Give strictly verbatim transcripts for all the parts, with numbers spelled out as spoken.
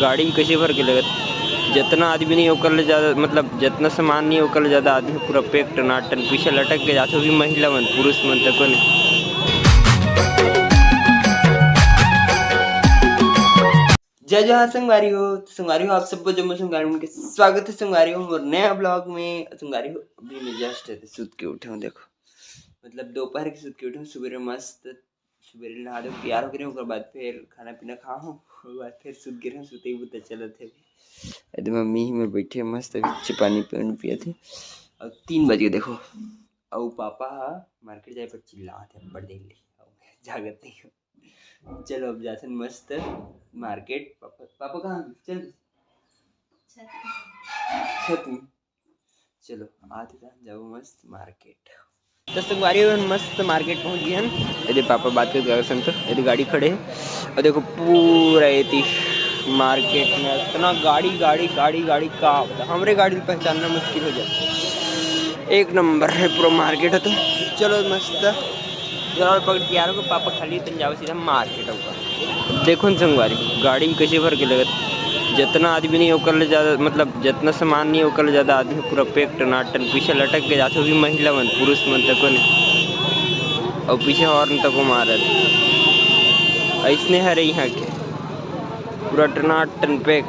गाड़ी में कैसे भर के लगत, जितना आदमी नहीं ओकर ले ज्यादा, मतलब जितना सामान नहीं ओकर ले ज्यादा आदमी पूरा पैक टनाटन पीछे लटक के जाथे, वो भी महिला मन, पुरुष मन तको नहीं। जय जोहार संगवारी हो, तो संगवारी हो आप सबको जम्मो संगवारी मन के स्वागत है संगवारी हो मोर नया ब्लॉग में। संगवारी हो अभी मैं जस्ट सुत के उठे हूँ, देखो मतलब दोपहर के सुत के उठे हूँ, सुबह मस्त सुबह नहा धो के तैयार हो गए, ओकर बाद फिर खाना पीना खा हूँ, ओकर बाद फिर सुत गिरे हूँ, सुते ही बुता चलत है। अरे मम्मी ही में बैठे मस्त अभी च-, पानी पी-, पियत है। और तीन बज गए देखो, और पापा ह मार्केट जाए पर चिल्लात है बड़ देर ले, जागत नहीं हो। चलो अब जाथन मस्त मार्केट। पापा, पापा कहाँ गए? चल छत में। चलो आते जान जाओ मस्त मार्केट। तो संगवारी हो मस्त मार्केट पहुंच गए हन। ये दे पापा बात करके गए सन तो ये दे गाड़ी खड़े है। और देखो पूरा एती मार्केट में इतना गाड़ी गाड़ी गाड़ी गाड़ी का बता, हमरे गाड़ी ल पहचानना मुश्किल हो जाए। एक नंबर है पूरा मार्केट है। तो चलो मस्त जरा पकड़ के आ रहा हूँ, पापा खाली तन जाओ सीधा मार्केट होगा। देखो न संगवारी गाड़ी में कैसे भर के लगत, जितना आदमी नहीं ओकर ले ज्यादा, मतलब जितना सामान नहीं ओकर ले ज्यादा आदमी पूरा पैक टनाटन पीछे लटक के जाथे, वो भी महिला मन, पुरुष मन तको नहीं, और पीछे हॉर्न तको मारत। ऐसने हरे यहाँ के पूरा टनाटन पैक।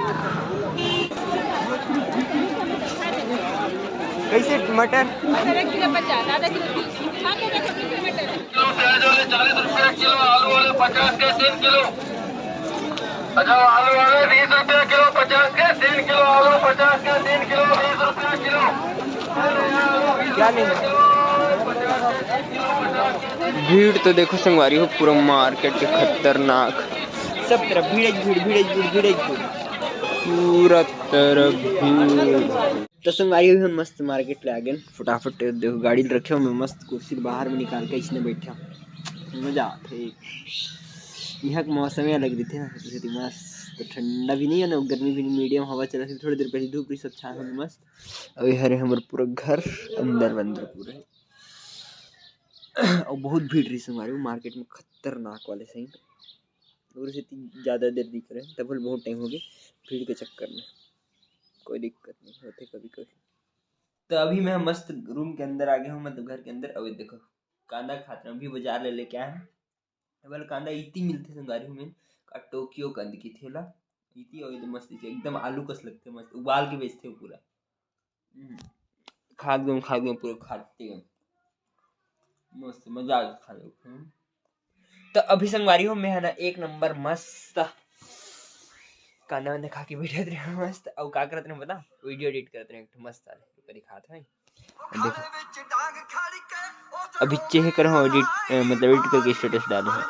कैसे मटर? मटर एक किलो पचास, आधा किलो तीस। हाँ, तो देखो, कितने मटर है? किलो प्याज वाले चालीस रुपया किलो, आलू वाले पचास के तीन किलो। अच्छा, आलू वाले बीस रुपया किलो, पचास के तीन किलो, आलू पचास के तीन किलो, बीस रुपया किलो। क्या लेंगे? भीड़ तो देखो संगवारी हो, पूरा मार्केट के खतरनाक, सब तरफ भीड़ ही भीड़, भीड़ ही भीड़, भीड़ ही भीड़, पूरा तरफ भीड़। तो संगवारी हो, हम मस्त मार्केट ले आ गए फटाफट। देखो गाड़ी रखे हो, मैं मस्त कुर्सी बाहर में निकाल के इसने बैठा, मजा आथे। यहाँ के मौसम ही अलग रहते ना, जैसे कि मस्त ठंडा भी नहीं है ना, गर्मी भी नहीं, मीडियम हवा चलत है। थोड़ी देर पहले धूप रही, सब छान हो मस्त। अभी हरे हमर पूरा घर अंदर बंदर पूरा है। और बहुत भीड़ रही संगवारी हो मार्केट में, खतरनाक वाले सही। और से ज्यादा देर दिख रहे हैं, तब बहुत टाइम हो गए भीड़ के चक्कर में। कोई दिक्कत नहीं होते कभी कभी। तो अभी मैं मस्त रूम के अंदर आ गया हूँ, मतलब घर के अंदर। अभी देखो कांदा खात रहे, अभी बाजार ले लेके आए हैं। वाला कांदा इतनी मिलते संगवारी हो, मैं का टोक्यो कंद की थेला इतनी, और एकदम मस्त, एकदम आलू कस लगते, मस्त उबाल के बेचते हो पूरा। हम्म। खा गए, खा गए, पूरे खाते गए, मस्त मजा आ गया खाने में। तो अभी संगवारी हो, मैं है ना एक नंबर मस्त कांदा वांदा खा के बैठे रहे मस्त। और का करत रहे पता, वीडियो एडिट करत रहे, एक ठो मस्त वाले ऊपर दिखात है। देखो अभी चेक कर, हाँ, एडिट, अ, मतलब एडिट करके स्टेटस डाले हैं।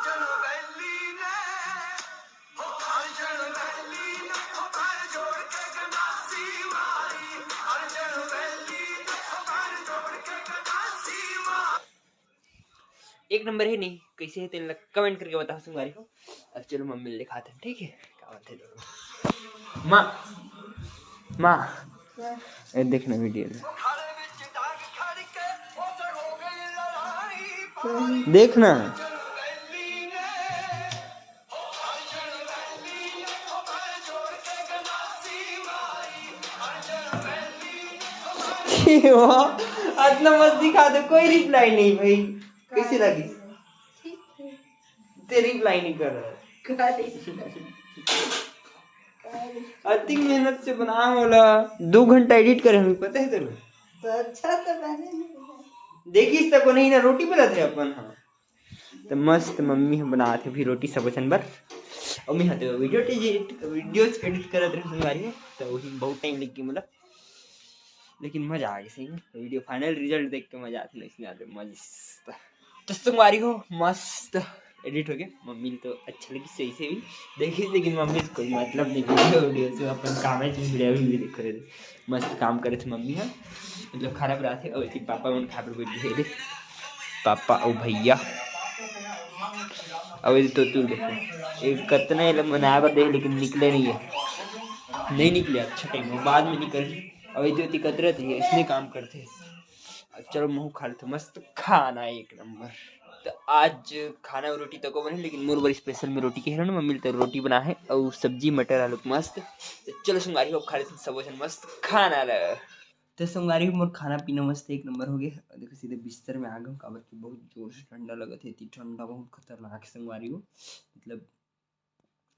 एक नंबर है नहीं, कैसे है तेन कमेंट करके बताओ संगवारी हो। अब चलो मम्मी ले खाते हैं, ठीक है? क्या बात है? माँ, माँ, ए, देखना वीडियो में। देखना। वाह, इतना मस्त दिखा दे, कोई रिप्लाई नहीं भाई। कैसे लगी? ते रिप्लाई नहीं कर रहा है। अतिक मेहनत से बना वाला, दो घंटा एडिट करे हम, पता है तेरे? तो अच्छा तो बने नहीं। देखिस तको नहीं ना, रोटी बेलत रहे अपन। हाँ, तो मस्त मम्मी ह बनात हे अभी रोटी सब झन बर। और मैं हते वीडियो एडिट, वीडियोज एडिट करत रहे संगवारी हो, तो वही बहुत टाइम लग गया मतलब, लेकिन मजा आ गया सही में। वीडियो फाइनल रिजल्ट देख के मजा आती है, इसमें आते मस्त। तो संगवारी हो मस्त एडिट हो गया, मम्मी तो अच्छा लगी सही से भी देखी, लेकिन मम्मी से कोई मतलब नहीं वीडियो वीडियो से, अपन काम है जिस वीडियो भी देखो रहे थे। मस्त काम करे थे मम्मी ह, मतलब खाना बनाते। और एक पापा मन खा पर बैठ गए थे, पापा और भैया। अब ये तो तू देखो, एक कतना ये लोग मनाए बर दे, लेकिन निकले नहीं है, नहीं निकले। अच्छा टाइम बाद में निकल। अब ये तो कतरत है, इसने काम करते। अब चलो मुँह खा लेते, मस्त खाना एक नंबर। आज खाना अउ रोटी तको बने, लेकिन मोर बर स्पेशल में रोटी के हरन, मम्मी ल तो रोटी बना है अउ सब्जी मटर आलू के मस्त। तो चलो संगवारी हो, अब खा लेथन सबो झन मस्त खाना ल। तो संगवारी हो, मोर खाना पीना मस्त एक नंबर हो गया। अउ देखो सीधे बिस्तर में आ गए, काबर कि बहुत जोर से ठंडा लगत है। इतनी ठंडा बहुत खतरनाक है संगवारी हो, मतलब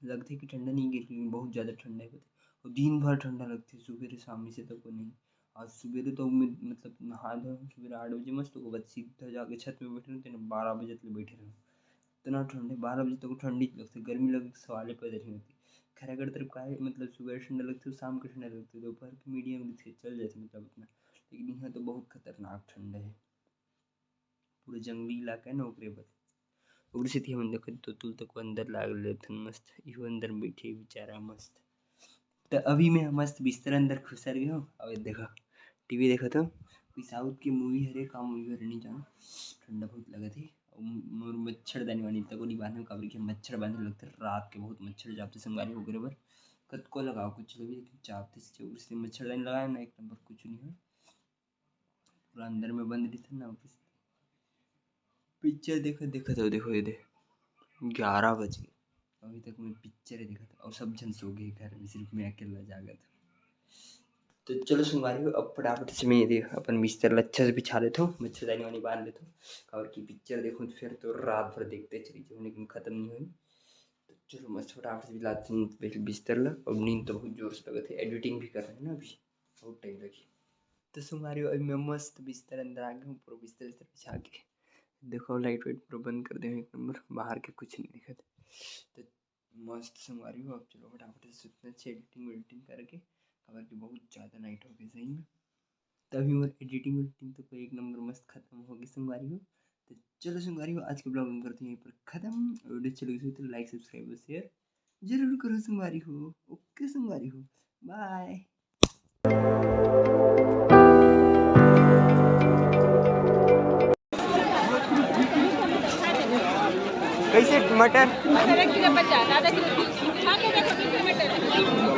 लगथे कि ठंडा नहीं गिर, लेकिन बहुत ज़्यादा ठंडा होथे। और दिन भर ठंडा लगथे, सुबेरे शाम से तको नहीं। आज सुबेरे तो मैं मतलब नहा धो सुबेरे आठ बजे मस्त, ओकर बाद सीधा जाके छत में बैठे रहते ना, बारह बजे तक बैठे रहो। इतना ठंडे, बारह बजे तक ठंडी लगथे, गर्मी लगे के सवाले पैदा नहीं होती। खैरागढ़ तरफ का है, मतलब सुबह ठंडा लगथे, शाम के ठंडा लगथे, दोपहर के मीडियम लगथे, चल जाथे मतलब इतना। लेकिन यहाँ तो बहुत खतरनाक ठंडा है, पूरा जंगली इलाका है ना, ओकरे बर। ओकरे सेती हमन देखत तो तुल तक अंदर लाग लेथन मस्त, इहो अंदर में बैठे बेचारा मस्त। तो अभी मैं मस्त बिस्तर अंदर खुसर गए हूँ। अब देखो टीवी देखत हो, कोई साउथ के मूवी हरे का, मूवी हरे नहीं जानो, ठंडा बहुत लगत है। अउ मोर मच्छरदानी वानी तको नहीं बांधे, काबर कि मच्छर बांधे लगथे, रात के बहुत मच्छर जाते संगवारी हो, ओकरे बर कतको लगाओ कुछ लगे, लेकिन जाते से ओकरे से मच्छरदानी लगाए ना, एक नंबर कुछ नहीं हो। पूरा अंदर में बंद रहिथे ना, ओकरे से पिक्चर देखत देखत हो, देखो ये दे ग्यारह बज गए, अभी तक मैं पिक्चर ही देखत हूँ। और सब झन सो गए घर में, सिर्फ मैं अकेला जागत हूँ। तो चलो संगवारी हो, अब फटाफट से मैं ये दे अपन बिस्तर ल अच्छा से बिछा लेता हूँ, मच्छरदानी वानी बांध लेता हूँ, काबर कि पिक्चर देखूँ तो फिर तो रात भर देखते चली जाऊँ, लेकिन खत्म नहीं होई। तो चलो मस्त फटाफट से लाते हैं पहले बिस्तर ल। अब नींद तो बहुत जोर से लगत है, एडिटिंग भी कर रहे हैं ना अभी, बहुत टाइम लगी। तो संगवारी हो, अभी मैं मस्त बिस्तर अंदर आ गया हूँ, पूरा बिस्तर इस्तर बिछा के। देखो लाइट वाइट पूरा बंद कर दे एक नंबर, बाहर के कुछ नहीं दिखत। तो मस्त संगवारी हो, अब चलो फटाफट से सुतना चाहिए एडिटिंग वेडिटिंग करके, काबर कि बहुत ज़्यादा नाइट हो गई सही में। तभी मोर एडिटिंग वेडिटिंग तो कोई एक नंबर मस्त खत्म हो गई संगवारी हो। तो चलो संगवारी हो, आज के ब्लॉग हम करते हैं यहीं पर खत्म। वीडियो अच्छी लगी तो लाइक सब्सक्राइब और शेयर जरूर करो संगवारी हो। ओके संगवारी हो, बाय। कैसे मटर? मटर एक किलो पचास, आधा किलो तीस। खा के देखो, कितने मटर है।